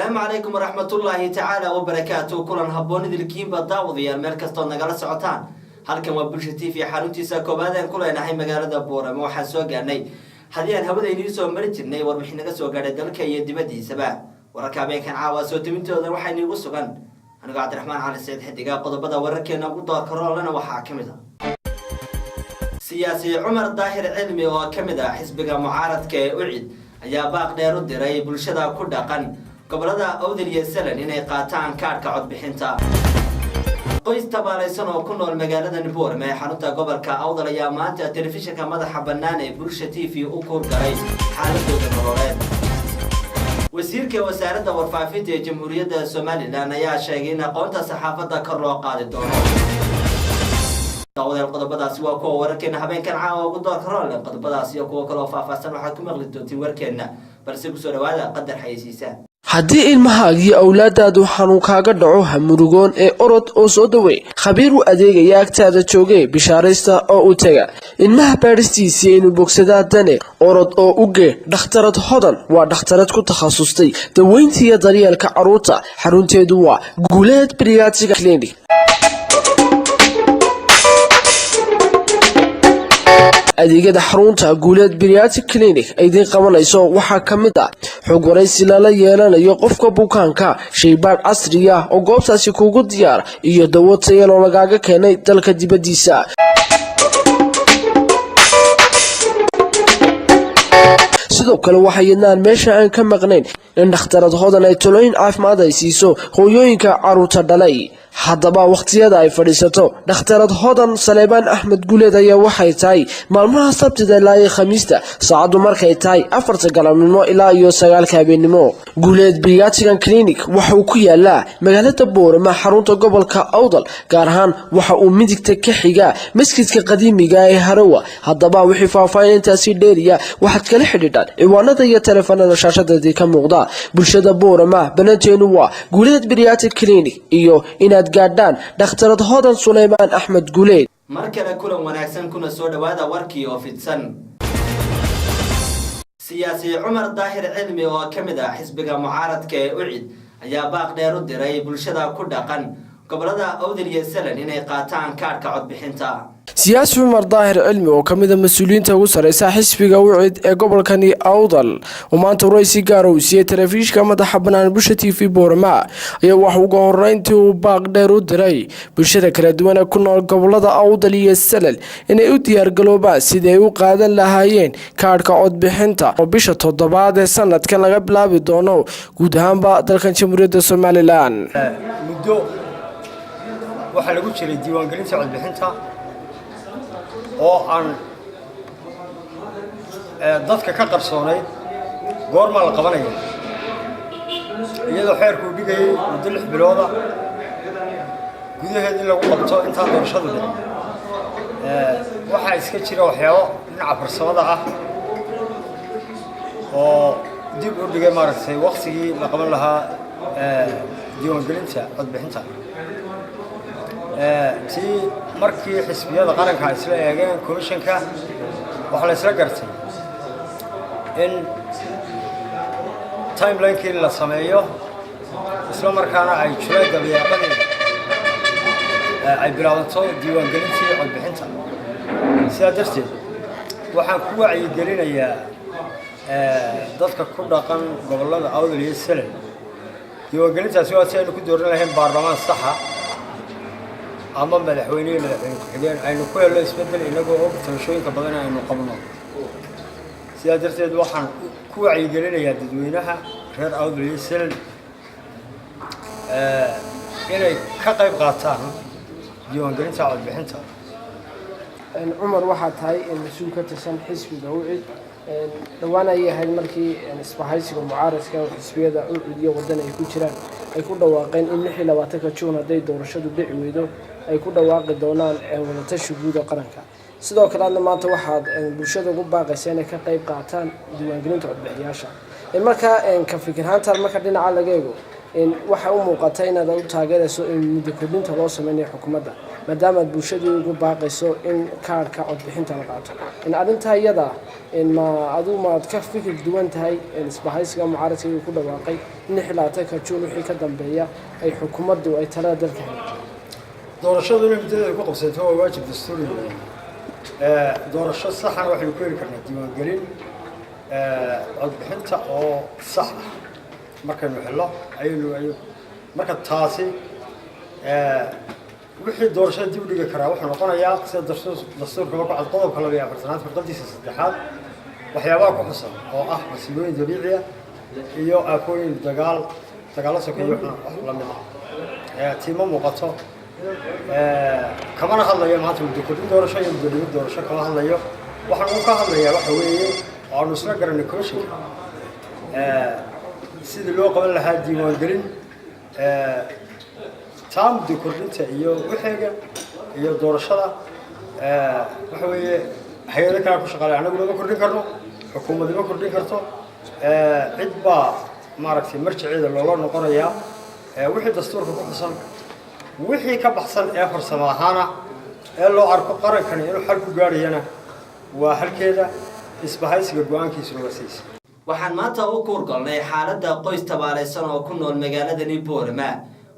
Asalaamu calaykum waraxmatullaahi tacaala wabarakaatu. Kulan habboon idilkiinba, daawadayaal, meel kastood nagala socotaan. Halkan waa Bulsha TV, xaruntiisa koobaad aan ku leenahay magaalada Boorama. Waxaan soo gaarnay haddii aan hawada inii soo mari jirnay warbixin naga soo gaadhay dalka iyo dibaddiisaba. Wararka habeenkan caawa soo tabintooda waxaa iniigu sugan anigoo Cabdiraxmaan Cali Saciid Xidiga. Qodobada wararkeena ugu doorkaroolana waxaa ka mid ah siyaasi Cumar Daahir Cilmi oo ka mid ah xisbiga mucaaradka ee UCID ayaa baaq dheer u diray bulshada ku dhaqan gobolada Awdal iyo Salal inay qaataan kaadhka codbixinta. Qoys tabaalaysan oo ku nool magaalada Boorama ee xarunta gobolka Awdal ayaa maanta telefishinka madaxa bannaan ee Bulsha TV u kuurgalay xaaladooda nololeed. Wasiirka wasaaradda warfaafinta ee Jamhuuriyadda Somaliland ayaa sheegay in aqoonta saxaafadda kor loo qaadi doono. Daawadeel, qodobadaasi waa kuwa wararkeena habeenkan caawa ugu doorka roole. Qodobadaasi iyo kuwo kale oo faahfaahsan waxaad ku maqli doontiin warkeenna, balse kusoo dhawaada qadar xayeysiisa. Haddii ilmahaagiyo awlaadaadu xanuun kaaga dhaco, ha murugoon ee orod oo soo dawey. Khabiir u adeegaya agtaada joogee, bishaaraysta oo u tega. Ilmaha baadhistiisii inuu bogsadaa dane, orod oo u gee dhakhtarad Hodan. Waa dhakhtarad ku takhasustay daweynta iyo daryeelka carruurta. Xarunteedu waa Guuleed Pediatric Clinic. Adeegyada xarunta Guuleed Pediatric Clinic ay idiin qabanayso waxaa ka mid ah xog waraysi lala yeelanayo qofka bukaanka, shaybaadh casri ah oo goobtaasi kugu diyaar, iyo dawo tayal oo lagaaga keenay dalka dibaddiisa. Sidoo kale waxaa yadnaan meesha aan ka maqnayn in dhakhtarad Hodan ay talooyin caafimaad ay siiso hooyooyinka caruurta dhalay. Haddaba, wakhtiyada ay fadhiisato dhakhtarad Hodan Saleebaan Axmed Guuleed ayaa waxay tahay maalmaha Sabtida ilaa iyo Khamiista, saacaddu markay tahay 4ta galabnimo ilaa iyo 9ka habeennimo. Guuleed Pediatric Clinic waxa uu ku yaalaa magaalada Boorama, xarunta gobolka Awdal. Gaar ahaan waxa uu midigta ka xigaa masjidka qadiimiga ee Harowa. Haddaba, wixii faahfaahin intaasi dheeriya waxaad kala xidhiidhaan ciwaanada iyo taleefanada shaashadadii ka muuqda. Bulshada Boorama, balanteenu waa Guuleed Pediatric Clinic iyo inaad gaadhaan dhakhtarad Hodan Suleymaan Axmed Guuleed. Mar kale kulan wanaagsan, kuna soo dhawaada warkii oo fidsan. Siyaasi Cumar Daahir Cilmi oo ka mid ah xisbiga mucaaradka ee UCID ayaa baaq dheer u diray bulshada ku dhaqan gobolada Awdal iyo Salal inay qaataan kaadhka codbixinta. Siyaasi Cumar Daahir Cilmi oo kamid a mas-uuliyiinta ugu sareysa xisbiga UCID ee gobolkani Awdal, oo maanta waraysi gaara uu siiyey telefishinka madaxa banaan Bulsha TV Boorama, ayaa waxa uga horeyntii uu baaq dheer u diray bulshada kala duwan ee ku nool gobolada Awdal iyo Salal inay u diyaargaloobaan sidii ay u qaadan lahaayeen kaadhka codbixinta, oo bisha toddobaad ee sanadkan laga bilaabi doono guud ahaanba dalkan Jamhuuriyadda Somaliland. Muddo waxaa lagu jiray diiwaangelinta codbixinta oo aan dadka ka qarsoonayd goormaa la qabanaya, iyadoo xeerkuu dhigayay muddo 6 bilooda gudaheed in lagu qabto intaan doorashadu dhicin. Waxaa iska jira waxyaabo dhinaca farsamada ah oo dib u dhigay, maaragtay, waktigii la qaban lahaa diiwaangelinta codbixinta. Tii markii xisbiyada qaranka ay isla eegeen commissionka, waxaa la isla gartay in timelinekii la sameeyo, isla markaana ay July dabayaaqadeeda ay bilaabanto diiwaangelintii codbixinta. Sidaa darteed waxaan ku wacyigelinayaa dadka ku dhaqan gobollada Awdal iyo Salal: diiwaangelintaasi waa si aynu ku dooran lahayn baarlamaan saxa ama madaxweyne iyo madaxweyne ku-xigeen, aynu ku helno isbeddel, inagoo og tabashooyinka badan aynu qabno. Sidaa darteed waxaan ku wacyigelinayaa dadweynaha reer Awdal iyo Salal inay ka qayb qaataan diiwaangelinta codbixinta. Cumar, waxaa tahay mas-uul ka tirsan xisbiga UCID. Dhowaan ayay ahayd markii isbahaysiga mucaaradka oo xisbiyada UCID iyo Waddan ay ku jiraan ay ku dhawaaqeen in 26-ka Juun hadday doorashadu dhici weydo ay ku dhawaaqi doonaan wadatashi guud oo qaranka. Sidoo kale adna maanta waxaad bulshada ugu baaqaysa inay ka qayb qaataan diiwaangelinta codbixiyaasha. Marka ka fikirhaantaan, marka dhinaca laga eego, Waxaa u muuqata inaad u taageerayso in muddo kordhinta loo sameynayo xukuumadda, maadaama aad bulshadii ugu baaqayso in kaarhka codbixinta la qaato. Arrintaa iyada ma aduu maad ka fikir duwan tahay isbahaysiga mucaaradka uu ku dhawaaqay in 26-ka Juun wixii ka dambeeya ay xukuumaddu ay talada dalka hayto? Doorashadu inay muddadeeda ku qabsato waa waajib dastuuri. Doorasho saxana waxaynu ku heli karnaa diiwaangelin codbixinta oo sax ah. Markaynu hello ayaynu marka taasi wixii doorashada dib u dhigi karaa wuxuu noqonayaa, sida dastuurkaba ku cad, qodobka 42aad firqadiisa saddexaad waxyaabaha ku xusan oo ah masiibooyin dabiici ah iyo aafooyin dagaal, dagaallo sokeeyo, wax la mid ah. Tiima muuqato, kamana hadlayo maanta muddo kordhin doorasho iyo muddo dhigid doorasho kama hadlayo. Waxaan ugu ka hadlayaa waxa weeye oo aanu isla garanay commissionka sidii loo qaban lahaa diiwaangelin. Taa muddo kordhinta iyo wixeega iyo doorashada waxa weeye hay-ado kalea ku shaqaalay. Annaguna ma kordhin karno, xukuumaddi ma kordhin karto. Cid baa maaragtay marjaceeda loola noqonayaa wixii dastuurka ku xusan. Wixii ka baxsan ee farsamo ahaana ee loo arko qarankani inuu xal ku gaadhayana waa halkeeda. Isbahaysiga go-aankiisuna waa sidiisa. Waxaan maanta u kuurgalnay xaaladda qoys tabaalaysan oo ku nool magaaladani Boorama.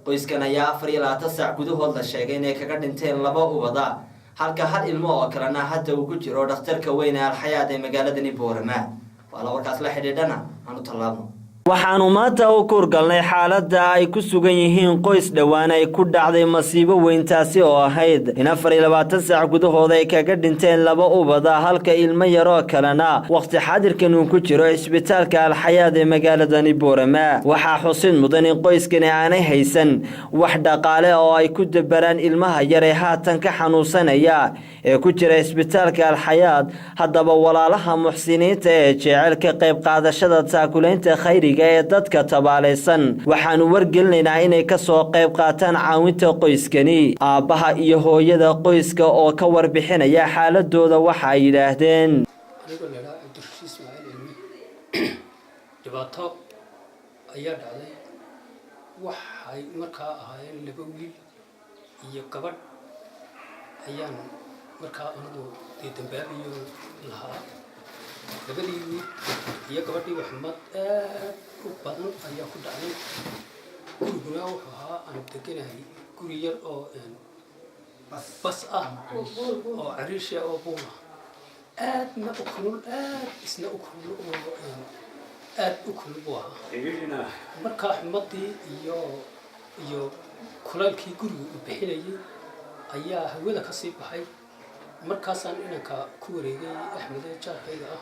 Qoyskan ayaa 24 saac gudahood la sheegay inay kaga dhinteen laba ubada, halka hal ilmo oo kalena hadda uu ku jiro dhakhtarka weyn ee Alxayaad ee magaaladani Boorama. Waala warkaas la xidhiidhana aanu tallaabno. Waxaanu maanta u kuurgalnay xaaladda ay ku sugan yihiin qoys dhowaan ay ku dhacday masiibo weyn, taasi oo ahayd in 24 saac gudahood ay kaga dhinteen laba ubada, halka ilmo yaroo kalena wakhti xaadirkan uu ku jiro cisbitaalka Alxayaad ee magaaladani Boorama. Waxaa xusid mudan in qoyskani aanay haysan wax dhaqaale oo ay ku dabaraan ilmaha yar ee haatan ka xanuunsanaya ee ku jira cisbitaalka Alxayaad. Haddaba, walaalaha muxsiniinta ee jecel ka qayb qaadashada taakulaynta khayriga ee dadka tabaalaysan, waxaanu wargelinaynaa inay ka soo qayb qaataan caawinta qoyskani. Aabbaha iyo hooyada qoyska oo ka warbixinaya xaaladooda waxa ay yidhaahdeen: Anigoo la idhaha Cabdirashiid Ismaaciil Cilmi, dhibaato ayaa dhacday. Waxay markaa ahaayeen laba wiil iyo gabadh ayaan markaa anigu dee dambaabiyo lahaa. Labadii wiil iyo gabadhii waxmad aad u badan ayaa ku dhacday. Guriguna wuxuu ahaa aan deganahay guri yar oo bas ah oo cariisha oo buul ah, aadna u kulul, aad isna u kulul oo aad u kulul buu ahaa. Markaa xumadii iyo kulaylkii guriga uu bixinayay ayaa hawada ka sii baxay. Markaasaan inanka ku wareegay, Axmede jaarkayga ah.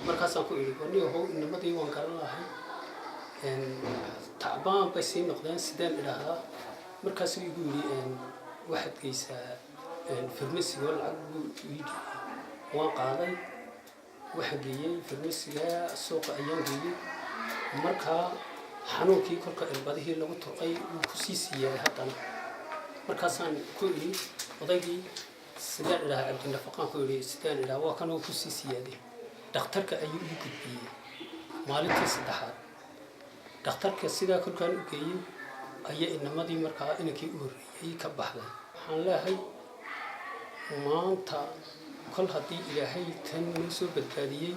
Markaasaan ku idhi, "Warniyahow, inamadii waan garan lahay, tacbaan bay sii noqdeen, sideen idhaahdaa?" Markaasuu igu yidhi, "Waxaad geysaa farmasigo." Lacag buu ii dhiibay, waan qaaday, waxaan geeyey farmasiga suuqa ayaan geeyey. Markaa xanuunkii kolka irbadihii lagu turqay wuu kusii siiyaaday haddana. Markaasaan ku idhi odaygii, "Sideen idhahaa?" Cabdinafaqaan ku idhi, "Sideen idhaha? Waa kan uu kusii siyaaday." Dhakhtarka ayuu ii gudbiyey maalintii saddexaad. Dhakhtarka sidaa kolkaan u geeyey ayaa inamadii markaa inankii u horreeyey ka baxday. Waxaan leeyahay, maanta kol haddii Ilaahay tan noo soo badbaadiyey,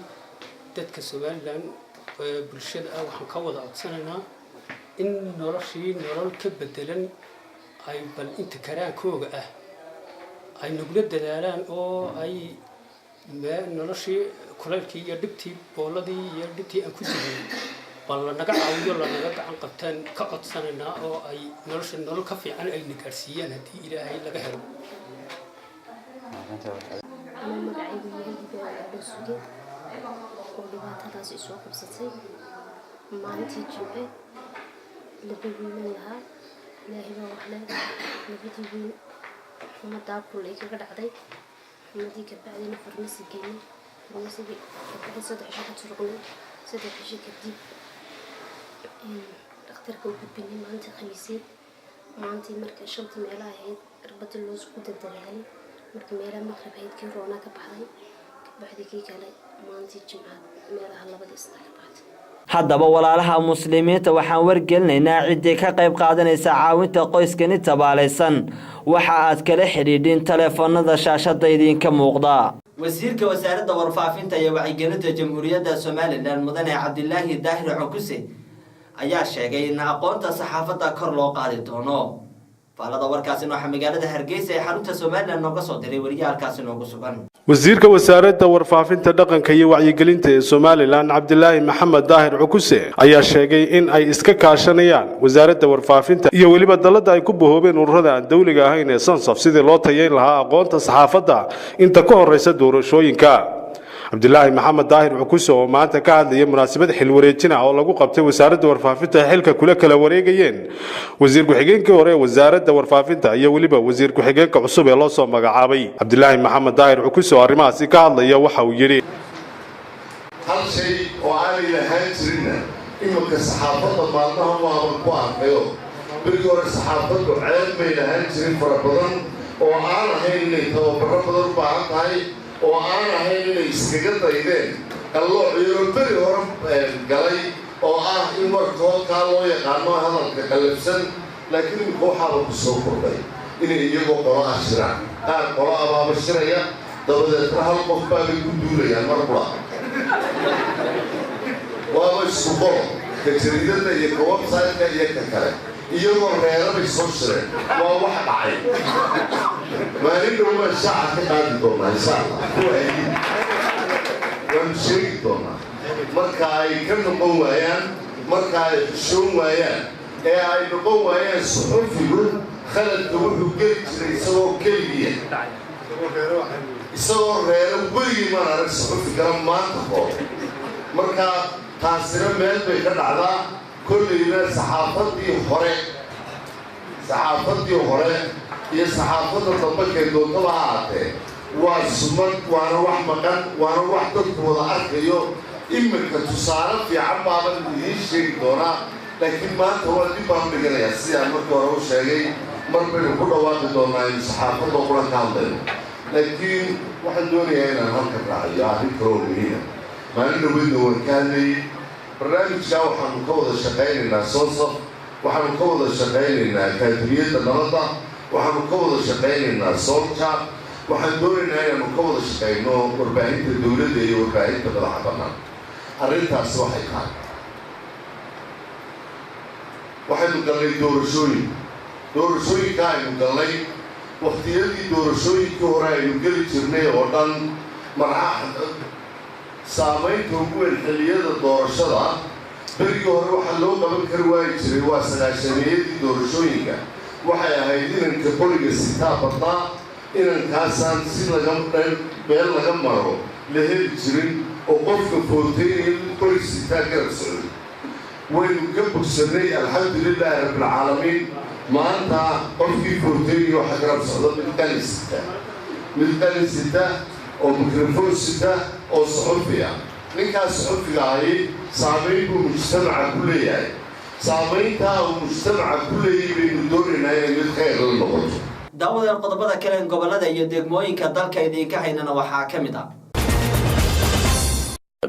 dadka Somaliland ee bulshada ah waxaan ka wada codsanaynaa in noloshii nolol ka bedelan ay bal inta karaankooga ah ay nagula dadaalaan oo ay noloshii kulaylkii iyo dhibtii booladii iyo dhibtii aan ku jirnay bal lanaga caawiyo, lanaga gacan qabtaan ka codsanaynaa, oo ay nolosha nolol ka fiican ayna gaadhsiiyaan haddii Ilaahay laga helo. Anuu magacaygu yahay Hibo Cidho Suge, oo dhibaatadaas isoo qabsatay maalintii Jimce. Laba wiilan lahaa, Ilaahay baa wax leh. Labadii wiil xumadaa kulay kaga dhacday. Xumadii kabacdina farmasi geynay. Farmasigii kabacdi 3 cisho ka turuqnay. 3 cisho kadib dhakhtarka u gudbinay maalintii Khamiiseed. Maalintii marka shantii meelaha ahayd irbadii loosku dadalaalay. Marka meelaha maqrib ahayd kii roonaa ka baxday. Kabacdi kii kale maalintii Jimcaad meelaha labadii isna ka baxday. Haddaba walaalaha muslimiinta waxaan wargelinaynaa ciddii ka qayb qaadanaysa caawinta qoyskani tabaalaysan waxa aad kala xidhiidhin taleefanada shaashada idinka muuqda. Wasiirka wasaaradda warfaafinta iyo wacyigelinta Jamhuuriyadda Somaliland, mudane Cabdilaahi Daahir Cukuse, ayaa sheegay in aqoonta saxaafadda kor loo qaadi doono. Faalada warkaasina waxaa magaalada Hargeysa ee xarunta Somaliland nooga soo diray weriye halkaasi noogu sugan. Wasiirka wasaaradda warfaafinta, dhaqanka iyo wacyigelinta ee Somaliland, Cabdilaahi Maxamed Daahir Cukuse, ayaa sheegay in ay iska kaashanayaan wasaaradda warfaafinta iyo weliba dalladda ay ku bahoobeen ururada aan dowliga ahayn ee SONSAF sidii loo tayeyn lahaa aqoonta saxaafadda inta ka horeysa doorashooyinka. Cabdilaahi Maxamed Daahir Cukuse oo maanta ka hadlaya munaasabad xil wareejin ah oo lagu qabtay wasaaradda warfaafinta, xilka kula kala wareegayeen wasiir ku-xigeenkii hore ee wasaaradda warfaafinta iyo weliba wasiir ku-xigeenka cusub ee loo soo magacaabay, Cabdilaahi Maxamed Daahir Cukuse oo arrimahaasi ka hadlaya waxa uu yidhi: Hal shay oo aanay lahaan jirinna iminka saxaafadda maalmahan waaban ku arkayo. Berigii hore saxaafaddu ceeb may lahaan jirin fara badan oo aan ahayn inay tababarro badan u baahan tahay, oo aan ahayn inay iskaga daydeen qallooc yaroo beri hore galay oo ah in markoodkaa loo yaqaano hadalka qallafsan. Laakiin iminka waxaaba ku soo kordhay inay iyagoo qolo ah shiraan, qaar qolo abaaba shiraya, dabadeedna hal qof baabay ku duulayaan mar qura. Waaba isku qolo, ka jariidada iyo ka website-ka iyo ka kale, iyagoo reerabay soo shireen. Waa wax dhacay maalin dhow baan shaaca ka qaadi doonaa, insha Allah. Kuwa ayid waanu sheegi doonaa marka ay ka noqon waayaan, marka ay xishoon waayaan ee ay noqon waayaan. Suxufigu khaladka wuxuu geli jiray isagoo keligiya, isagoo reero weligii maan arag suxufi kale maanta koor. Marka taasina meel bay ka dhacdaa. Kollayna saxaafadii hore iyo saxaafadda dambe kee doontaba ha ahaatee, waa sumad, waana wax maqan, waana wax dadku wada arkayo. Iminka tusaale fiican baaban idiin sheegi doonaa, laakiin maanta waa dib baan u dhiganayaa. Sidaan markii hore u sheegay, mar baynu ku dhawaaqi doonaa aynu saxaafadda qura ka hadlayno. Laakiin waxaan doonayaa inaan halkan raaciyo arrin kaloo muhiima. Maalin dhaweydna waan ka hadlayey barnaamijkaa. Waxaanu ka wada shaqaynaynaa SONSAF, waxaanu ka wada shaqaynaynaa Akaademiyadda Nabadda, waxaanu ka wada shaqaynaynaa SOLJA. Waxaan doonaynaa inaanu ka wada shaqayno warbaahinta dowladda iyo warbaahinta madaxa bannaan. Arrintaasi waxay tahay, waxaynu gallay doorashooyin. Doorashooyinka aynu gallay, wakhtiyadii doorashooyinkii hore aynu geli jirnay oo dhan, marxa saamaynta ugu weyn xilliyada doorashada berigii hore waxaa loo qaban kari waayi jiray waa 90-meeyadii doorashooyinka. Waxay ahayd inanka qoriga sitaa badnaa, inankaasaan si laga meel laga maro la heli jirin oo qofka footeynaya mid qori sitaa garab socday. Waynu ka bogsannay, alxamdulilaahi rabbilcaalamiin. Maanta qofkii footeynaya waxaa garab socda mid qalin sita, mid qalin sita oo mikrofon sita oo suxufi ah. Ninkaas suxufiga ahi saamayn buu mujtamaca ku leeyahay. Saamayntaa uu mujtamaca ku leeyahay baynu doonaynaa inay mid khayr la noqoto. Daawadeen, qodobada kale gobolada iyo degmooyinka dalka idinka haynana waxaa ka mid ah: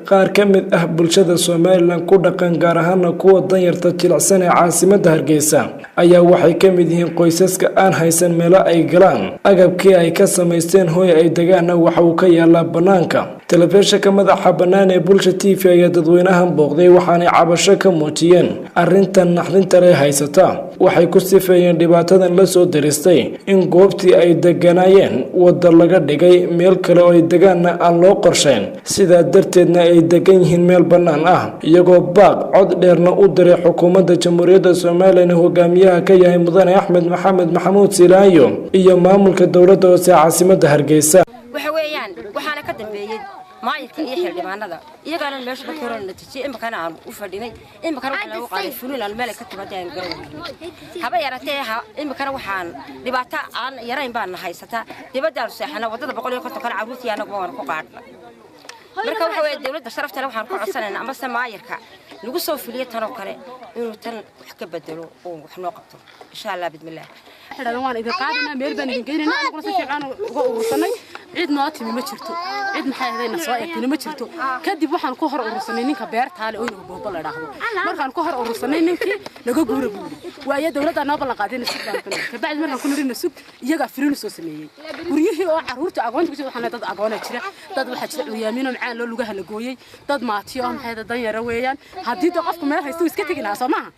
Qaar ka mid ah bulshada Somaliland ku dhaqan, gaar ahaana kuwa danyarta jilicsan ee caasimadda Hargeysa, ayaa waxay ka mid yihiin qoysaska aan haysan meelo ay galaan. Agabkii ay ka samaysteen hooy ay degaanna waxa uu ka yaalaa bannaanka. Telefishinka madaxa bannaan ee Bulsha TV ayaa dadweynahan booqday, waxaanay cabasho ka muujiyeen arrintan naxdinta leh haysata. Waxay ku sifeeyeen dhibaatadan la soo diristay in goobtii ay deganaayeen wadda laga dhigay, meel kale oo ay degaanna aan loo qorsheyn, sidaa darteedna ay degan yihiin meel bannaan ah, iyagoo baaq cod dheerna u diray xukuumadda Jamhuuriyadda Somaliland ee hogaamiyaha ka yahay mudane Axmed Maxamed Maxamuud Silaayo iyo maamulka dowladda hoose caasimadda Hargeysa. Waxa weeyaan waxaana ka dambeeyey maayirka iyo xildhibaanada. Iyagaana meesha markii hore na dejiyey, iminkana aan u fadhinay. Iminkana waxaa lagu qaaday fulin aan meel ay ka timaada aan garan. Haba yaratee, iminkana waxaan dhibaato aan yarayn baan na haysataa. Dibaddaanu seexana, waddada 150-kana carruurtii annaguba waan ku qaadhna. Marka waxa weeye, dowladda sharafta leh waxaan ku codsanaynaa amase maayirka Nagu soo fuliyo tanoo kale, inuu tan wax ka bedelo oo wax noo qabto, insha Allah, bidmillaah. Waxay waan idin qaadanaa, meel baan idin geynayna. Anaguna si fiican uga urursanay. Cid noo timi ma jirto, cid maxay ahayd soo eegtayna ma jirto. Kadib waxaan ku hor urursanay ninka beertaale oo inuu boobo la dhaahdo. Markaan ku hor urursanay ninkii, naga guura buuri waayo dawladda noo ballan qaadayna sug baan ku nidhi. Kabacdi markaan ku nidhina sug, iyagaa firin soo sameeyey guryihii oo carruurta agoonta ku jirta. Waxaan dad agoona jira, dad waxaa jira curyaamiino macaan loo lugaha la gooyey, dad maatiyo oo maxay ahayd danyara weeyaan. Haddii da qofku meel haysto wuu iska tegi lahaa, soo maaha?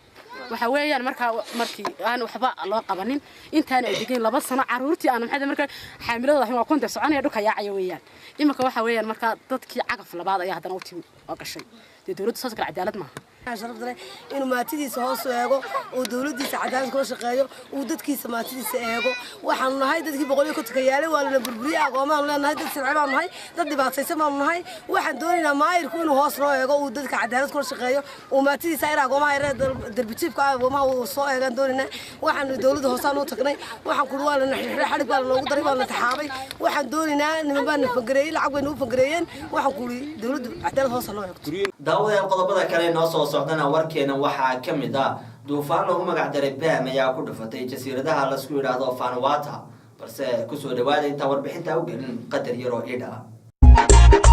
Waxa weeyaan markaa markii aan waxba loo qabanin intaan ay degeen 2 sano, caruurtii aan maxay markaa xaamiladooda ahayn waa kunta soconaya, dhulka yaacaya weeyaan. Iminka waxa weeyaan markaa dadkii cagaf labaad ayaa haddana u timi oo gashay. Dee dowladdu saas kale cadaalad maaha. Sharafta leh inuu maatidiisa hoos u eego oo dowladdiisa cadaalad kula shaqeeyo, uu dadkiisa maatidiisa eego. Waxaanu nahay dadkii 150-ka yaalay, waa lana burburiyey. Agoomaanu leenahay, dad silce baanu nahay, dad dhibaataysan baanu nahay. Waxaan doonaynaa maayirku inuu hoos noo eego, uu dadka cadaalad kula shaqeeyo, uu maatidiisa ir agoomaha yare darbijiifka ah agoomaha uu soo eegaan doonaynaa. Waxaanu dowladda hoosaan u tagnay, waxaan kuri waa lana xirxiray, xadhig baa lanoogu daray, waa lana taxaabay. Waxaan doonaynaa niman baa na fangareeyey, lacag bay nagu fangareeyeen. Waxaan kuri dowladdu cadaalad hoos noo eegto. Daawadayaal, qodobada kale noo soo socdana warkeena waxaa ka mid ah: duufaan loogu magac daray Pam ayaa ku dhufatay jasiiradaha lasku yidhaahdo Vanuatu. Balse kusoo dhawaada intaan warbixinta u gelin qadar yaroo idha ah.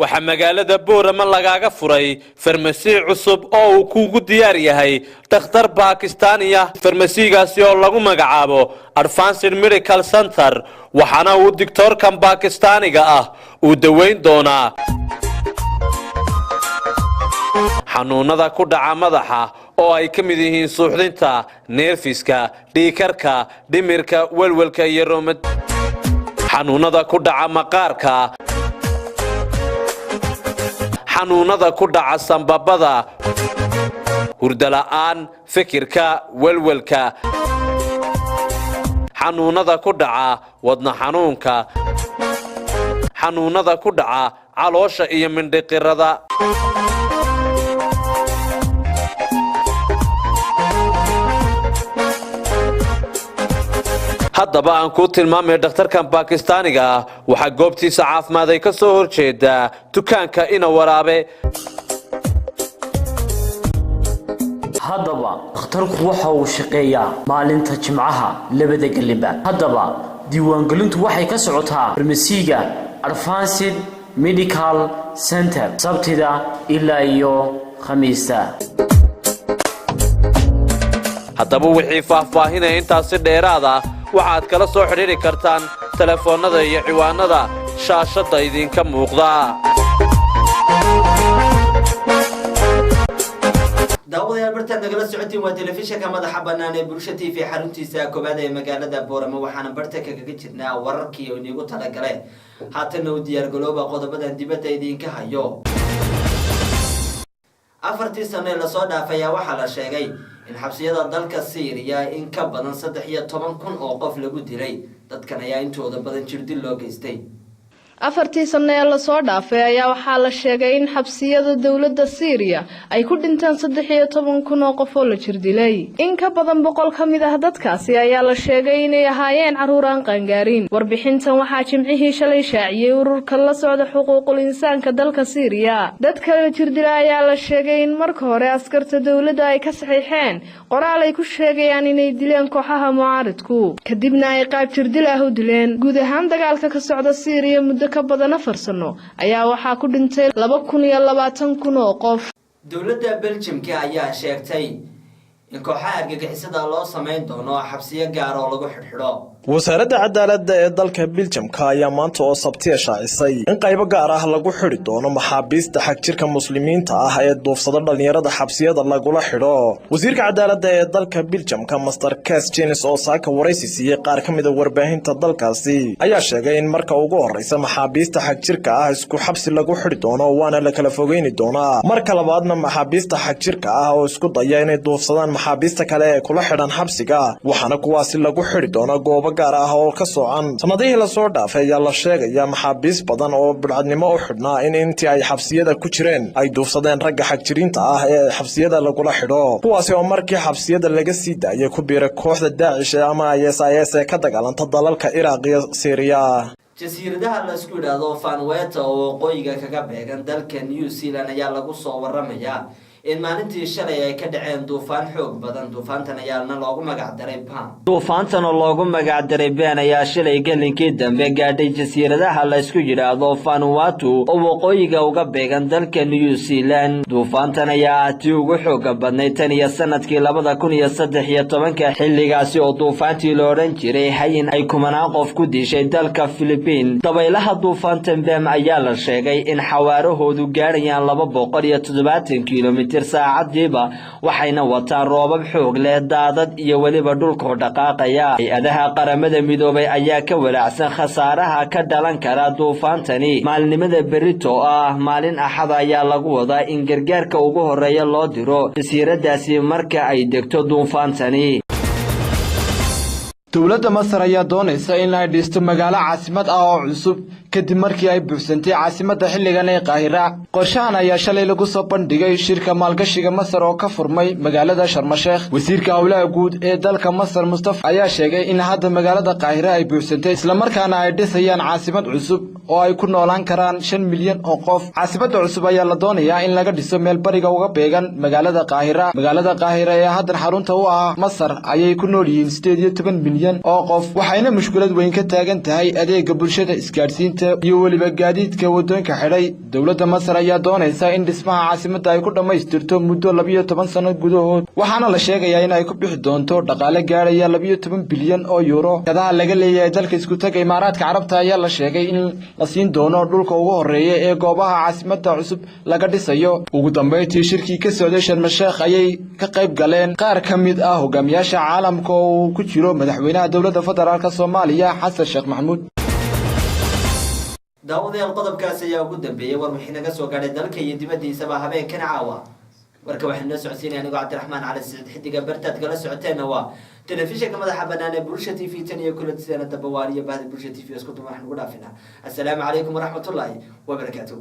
Waxaa magaalada Boorama lagaaga furay farmasi cusub oo uu kuugu diyaar yahay dhakhtar Bakistaaniya, farmasigaasi oo lagu magacaabo Advanced Medical Center. Waxaana uu digtoorkan Bakistaaniga ah uu daweyn doonaa xanuunada ku dhaca madaxa oo ay ka mid yihiin suuxdinta, neerfiska, dhiikarka, dhimirka, welwelka iyo roomad, xanuunada ku dhaca maqaarka, xanuunada ku dhaca sambabada, hurdala'aan, fikirka, welwelka, xanuunada ku dhaca wadna xanuunka, xanuunada ku dhaca caloosha iyo mindhiqirada. Haddaba aan kuu tilmaamay dhakhtarkan Bakistaaniga ah. Waxaa goobtiisa caafimaad ay ka soo hor jeedaa dukaanka Ina Waraabe. Haddaba dhakhtarku waxa uu shaqeeyaa maalinta Jimcaha labada gelinba. Haddaba diiwaangelintu waxay ka socotaa farmasiga Advanced Medical Center Sabtida ilaa iyo Khamiista. Haddaba wixii faahfaahinaya intaasi dheeraad ah waxaad kala soo xidhiidhi kartaan telefoonnada iyo ciwaanada shaashadda idinka muuqda. Daawadayaal, bartaad nagala socotiin waa telefishinka madaxa bannaan ee Bulsho TV, xaruntiisa koowaad ee magaalada Boorama. Waxaana bartanka kaga jirnaa wararkii oo iniigu talagale. Haatanna u diyaargalooba qodobadan dibadda idinka hayo. 4-tii sano ee lasoo dhaafay ayaa waxaa la sheegay in xabsiyada dalka Syriya in ka badan 13,000 oo qof lagu dilay. Dadkan ayaa intooda badan jirdil loo geystay. 4-tii sano ee lasoo dhaafay ayaa waxaa la sheegay in xabsiyada dowladda Siiriya ay ku dhinteen 13,000 oo qof oo la jirdilay. In ka badan 100 ka mid ah dadkaasi ayaa la sheegay inay ahaayeen carruur aan qaangaarin. Warbixintan waxaa Jimcihii shalay shaaciyey ururka la socda xuquuqul insaanka dalka Siiriya. Dadka la jirdila ayaa la sheegay in marka hore askarta dowladda ay ka saxiixeen qoraal ay ku sheegayaan inay dileen kooxaha mucaaridku, kadibna ay qaab jirdil ah u dileen. Guud ahaan dagaalka ka socda Siiriya muddo ka badan 4 sano ayaa waxaa ku dhintay 2,020,000 oo qof. Dowladda Beljimka ayaa sheegtay in kooxaha argagixisada loo samayn doono xabsiyo gaar oo lagu xidhxidho. Wasaaradda cadaaladda ee dalka Biljamka ayaa maanta oo Sabtiya shaacisay in qaybo gaar ah lagu xidhi doono maxaabiista xagjirka Muslimiinta ah ee duufsada dhalinyarada xabsiyada lagula xidho. Wasiirka cadaaladda ee dalka Biljamka, Mister Kes Jenis, oo saaka waraysi siiyey qaar ka mid a warbaahinta dalkaasi, ayaa sheegay in marka ugu horreysa maxaabiista xagjirka ah isku xabsi lagu xidhi doono, waana la kala fogeyni doonaa. Marka labaadna maxaabiista xagjirka ah oo isku daya inay duufsadaan. Maxaabiista kale ee kula xidhan xabsiga, waxaana kuwaasi lagu xidhi doono goobo gaar ah oo ka soocan. Sanadihii lasoo dhaafay ayaa la sheegaya maxaabiis badan oo budhcadnimo u xidhnaa in intii ay xabsiyada ku jireen ay duufsadeen ragga xagjiriinta ah ee xabsiyada lagula xidho, kuwaasi oo markii xabsiyada laga sii daayay ku biiray kooxda Daacish ama ISIS ee ka dagaalanta dalalka Iraaq iyo Syriya. Jasiiradaha laisku yidhaahdo Vanuatu oo waqooyiga kaga beegan dalka New Zealand ayaa lagu soo waramayaa in maalintii shalay ay ka dhaceen duufaan xoog badan. Duufaantan ayaana loogu magac daray Pam. Duufaantan oo loogu magac daray Ben ayaa shalay gelinkii dambe gaadhay jasiiradaha laysku yidhaahdo Vanuatu oo waqooyiga uga beegan dalka New Zealand. Duufaantan ayaa ah tii ugu xooga badnayd tan iyo sanadkii 2013-ka, xilligaasi oo duufaantii la odhan jiray Hayin ay kumanaan qof ku dishay dalka Philibiin. Dabaylaha duufaantan Bem ayaa la sheegay in xawaarahoodu gaadhayaan 270 kilomitir saacadiiba, waxayna wataan roobab xoog leh, daadad iyo weliba dhulkoo dhaqaaqaya. Hay-adaha Qaramada Midoobay ayaa ka walaacsan khasaaraha ka dhalan kara duufaantani. Maalinimada berito oo ah maalin Axada ayaa lagu wadaa in gargaarka ugu horeeya loo diro jasiiradaasi marka ay degto duufaantani. Dowladda Masar ayaa doonaysa in ay dhisto magaalo caasimad ah oo cusub, kadib markii ay buuxsantay caasimadda xilligan ee Qaahira. Qorshahan ayaa shalay lagu soo bandhigay shirka maalgashiga Masar oo ka furmay magaalada Sharmasheekh. Wasiirka howlaha guud ee dalka Masar, Mustafa, ayaa sheegay in hadda magaalada Qaahira ay buuxsantay, islamarkaana ay dhisayaan caasimad cusub oo ay ku noolaan karaan 5 milyan oo qof. Caasimadda cusub ayaa la doonayaa in laga dhiso meel bariga uga beegan magaalada Qaahira. Magaalada Qaahira ee haddan xarunta u ah Masar ayay ku nool yihiin 18 milyan oo qof, waxayna mushkulad weyn ka taagan tahay adeega bulshada, isgaadhsiinta iyo weliba gaadiidka waddooyinka xidhay. Dowladda Masar ayaa doonaysa in dhismaha caasimadda ay ku dhammaystirto muddo 12 sano gudahood, waxaana la sheegayaa in ay ku bixi doonto dhaqaale gaadhaya 12 bilyan oo yuuro. Shirkadaha laga leeyahay dalka Iskutaga Imaaraadka Carabta ayaa la sheegay in la siin doono dhulka ugu horeeya ee goobaha caasimadda cusub laga dhisayo. Ugu dambeyntii, shirkii ka socday Sharmasheekh ayay ka qayb galeen qaar ka mid ah hogaamiyaasha caalamka oo uu ku jiro madaxweynaha Dowladda Federaalka Soomaaliya, Xasan Sheekh Maxamuud. Daawadayaal, qodobkaas ayaa ugu dambeeyey war wixii naga soo gaadhay dalka iyo dibaddiisaba habeenkan caawa. Warka waxaynu noo socodsiinaya anigoo Cabdiraxmaan Cali Siciid Xidiga. Bartaad kala socoteenna waa telefishinka madaxa banaan ee Bulsha TV. Tan iyo kulantideena dambe, waaniyo bahda Bulsha TV isku duma waxaan ugu dhaafinaa assalaamu calaykum waraxmatullaahi wabarakaatu.